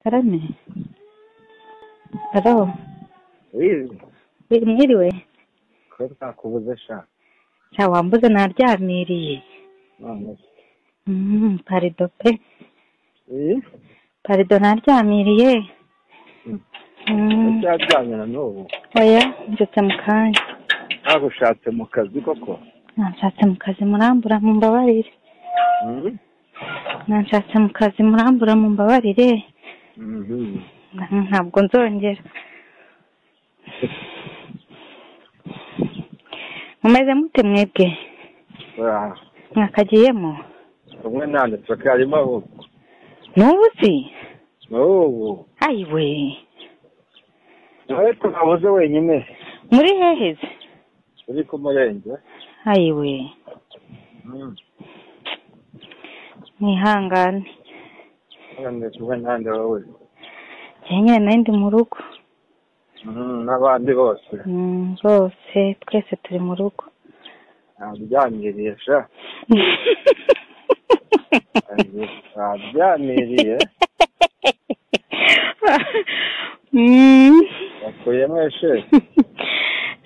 Karame. Alo. Oui. Mwiriwe. Ko ntakubuze sha. Sha wambuze naryamiriye. None. Parido pe. Parido naryamiriye. Uracyajyanye na n'ubu? Oya, mbyutse mu kanya. Nagushatse mu kazi koko? Nanshatse mu kazi murambura mumbabarire. Nanshatse mu kazi murambura mumbabarire. Ntabwo nzongera. Mumeze mute mwebwe? Mwakagiyemo? Umwe nande tukarimo ahubwo. N'ubu si? N'ubu. Ayiwe. Nawe tukabuze wenyine. Muri hehe se? Uri ku murenge. Ayiwe. Mwihangane. Nande kumwe nande wowe. Njye nyine ndi mu rugo. N'abandi bose. Bose twese turi mu rugo. Naryamiriye sha. Naryamiriye. Wakuyemo esheke.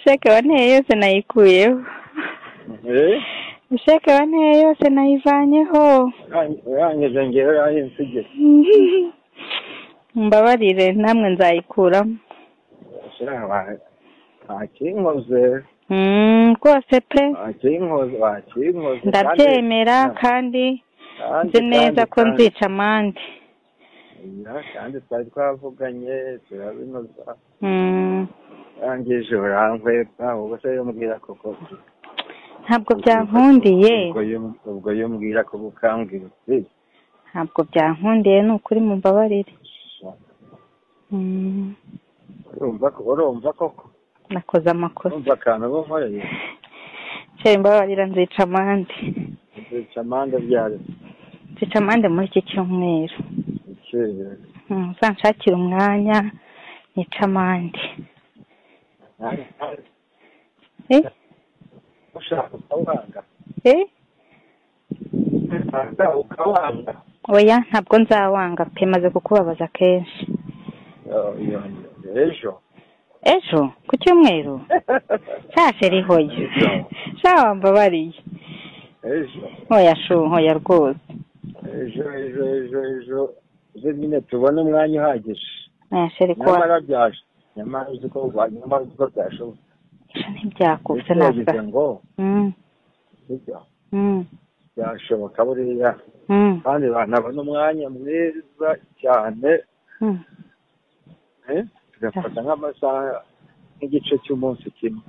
Sheke wanteye yose nayikuyeho. Sheke wanteye yose nayivanyeho. Urangije ngewe yayinsigiye. Mbabarire namwe nzayikuramo. Wakinkoze. Rwose pe. Wakinkoze. Ndabyemera kandi nzi neza ko nzica amande. Kandi twari twavuganye turabinoza. Urangije urankwepa ubwo se yombwira koko. Ntabwo byankundiye. Ubwo yombwira ko ukambwira uti. Ntabwo byankundiye ni ukuri mumbabarire. Urumva koko. Nakoze amakosa. Urumva akantu uba unkoreye. Cye mbabarira nzica amande. Nzica amande ryari? Nzica amande muri iki cyumweru. Uzanshakira umwanya nica amande. Ushaka ukawanga. Ukawanga. Oya ntabwo nzawanga pe, maze kukubabaza kenshi. Ejo. Ejo ku cyumweru? Sha rihoye. Sha wambabariye. Ejo. Oya shu, oya rwose. Ejo. Uze nyine tubone umwanya uhagije. Oya ko. Nyamara byaje. Nyamara uzi ko byashoboka. Ejo ntibyakubise ntabwo. Ngo. Sibyo. Byashoboka buriya. Kandi banabona umwanya mwiza cyane. Tugafata nk'amasaha nk'igice cy'umunsi kimwe.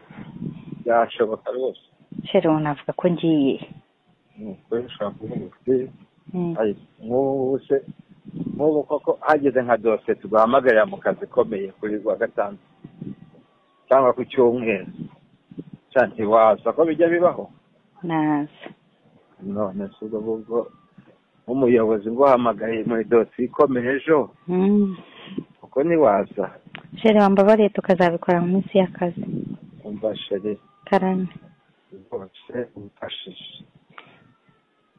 Byashoboka rwose. Chere unavuga ko ngiye. Nuko ushobora kuvuga uti nk'ubu se nk'ubu koko hageze nka dosiye tuguhamagarira mu kazi ikomeye kuri rwa gatanu cyangwa ku cyumweru. Ntiwaza ko bijya bibaho? Naza. None se ubwo ngubwo nk'umuyobozi nguhamagaye muri dosiye ikomeye ejo kuko ntiwaza. Chere wambabariye tukazabikora mu minsi y'akazi. Umva chere. Karame. Rwose umfashije.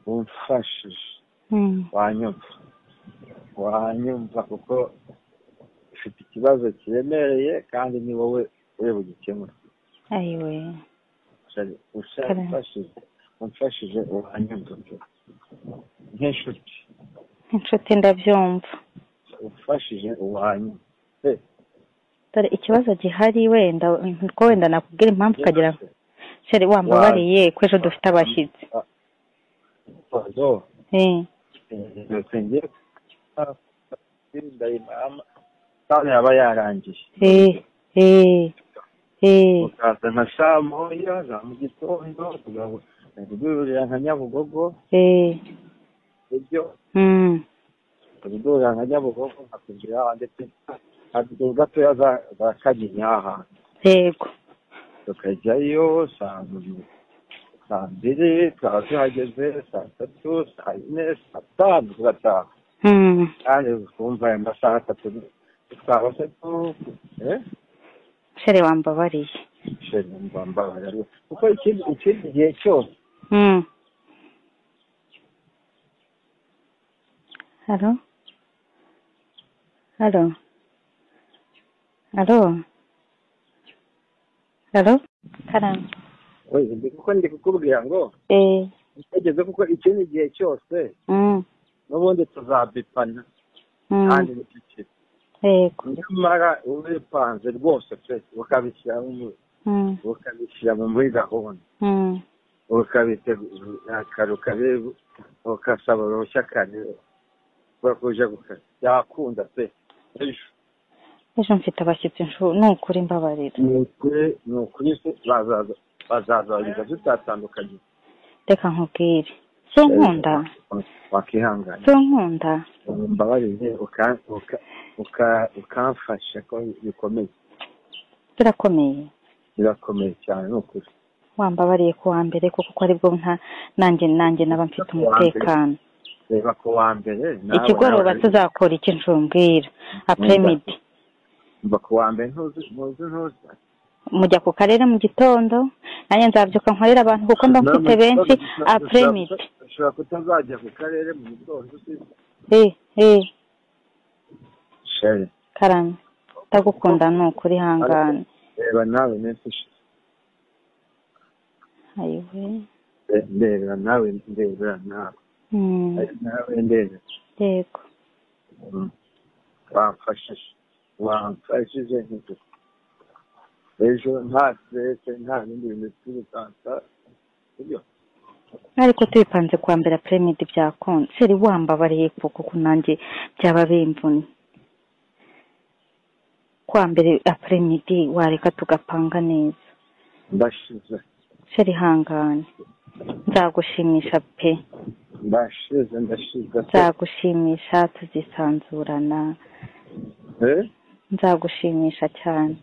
Umfashije. Wanyumva. Wanyumva kuko ufite ikibazo kiremereye kandi ni wowe uri bugikemure. Ayiwe. Chere umfashije wanyumva nk'inshuti. Inshuti ndabyumva. Umfashije wanyumva. Dore ikibazo gihari wenda ko wenda nakubwira impamvu ukagira. Chere wambabariye ko ejo dufite abashyitsi. Yaba yarangiye. Ukaza nka saa moya za mu gitondo tugahurira nka Nyabugogo. Ibyo. Tugahurira nka Nyabugogo nkakubwira ndetse gatoya za Kaginya ahantu. Yego. Tukajyayo saa mbiri twaba tuhageze saa tatu saa yine saa tanu tugataha. Kandi ukumva aya masaha atatu twaba se tu. Chere wambabariye. Chere wambabariye kuko ikindi gihe cyose. Halo. Halo. Halo. Halo. Karame. Oye, kuko ndi kukubwira ngo igeze kuko ikindi gihe cyose n'ubundi tuzabipana kandi nicyo. Yego. Nyamara ubipanze rwose pe ukabishyira mu ukabishyira muri gahunda. Ukabitegura ukasaba uruhushya kare bakuje gukora yakunda pe. Ejo mfite abashyitsi ni ukuri mbabarira. Ni ukuri se bazaza tutatandukanye. Reka nkubwire so nkunda wakihangana so nkunda mbabarire ukamfasha ko bikomeye. Birakomeye birakomeye cyane ni ukuri. Wambabariye ku wa mbere kuko aribwo nta nanjye naba mfite umutekano. Reba ku wa mbere ikigoroba tuzakora iki ncumbwira apremidi. Mba ku wa mbere ntuzi mujya ku karere mu gitondo nanjye nzabyuka nkorera abantu kuko mba mfite benshi apremidi. Ushobora kutazajya ku karere mu gitondo. Karame ndagukunda ni ukuri hangane. Reba nawe iminsi ishize. Ayiwe. Ndebera nawe ndebera nawe. Nawe ndebera. Yego. Wamfashije nk'uko. Ejo nta stress nta bindi bintu twirukansa. Sibyo? Ariko tubipanze kwa mbere premid byakunze. Seri wambabariye kuko nanjye byaba bimvunye. Kwa mbere apremidi wareka tugapanga neza. Ndashize. Seri hangane. Nzagushimisha pe. Ndashize. Nzagushimisha tuzisanzurana. Nzagushimisha cyane.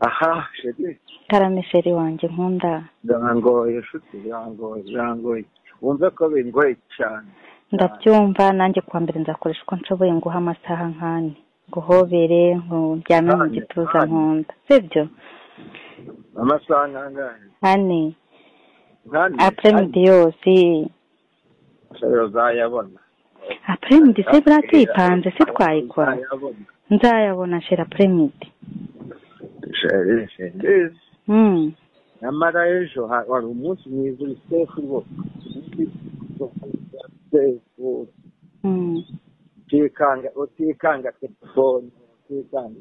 Aha, sheri. Karame sheri wanjye nkunda. Birangoye shuti, birangoye. Wumve ko bingoye cyane. Ndabyumva nanjye kwa mbere nzakoresha uko nshoboye nguha amasaha nkane. Nguhobere, nkuryame mu gituza nkunda. Sibyo? Amasaha nkangahe? Ane. Apremidi yose. Uzayabona. Apremidi se buriya tuyipanze se twayikora. Nzayabona shera apremidi. Sheri. Nyamara ejo wari umunsi mwiza uri safe rwose. Utikanga telefone utikanga.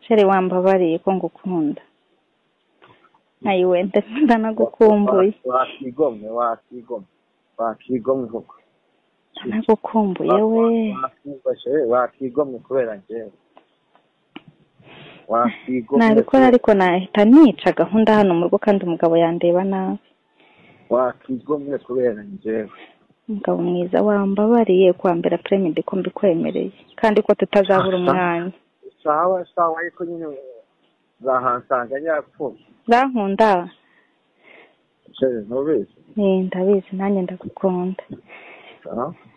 Sheri wambabariye ko ngukunda. Ayiwe ndanagukumbuye. Wakigomwe koko. Ndanagukumbuye we. Wakigomwe kubera njyewe. Nabikora ariko nahita nica gahunda hano mu rugo kandi umugabo yandeba nabi. Wakigomwe kubera njyewe. Umugabo mwiza wambabariye kwa mbere apremidi ko mbikwemereye kandi ko tutazabura umwanya. Sawa ariko nyine zahansanga yapfuye. Urankunda? Ntubizi? Ndabizi nanjye ndagukunda.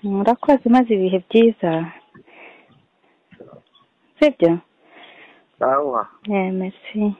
Murakoze maze ibihe byiza. Sibyo? Sawa. Merci.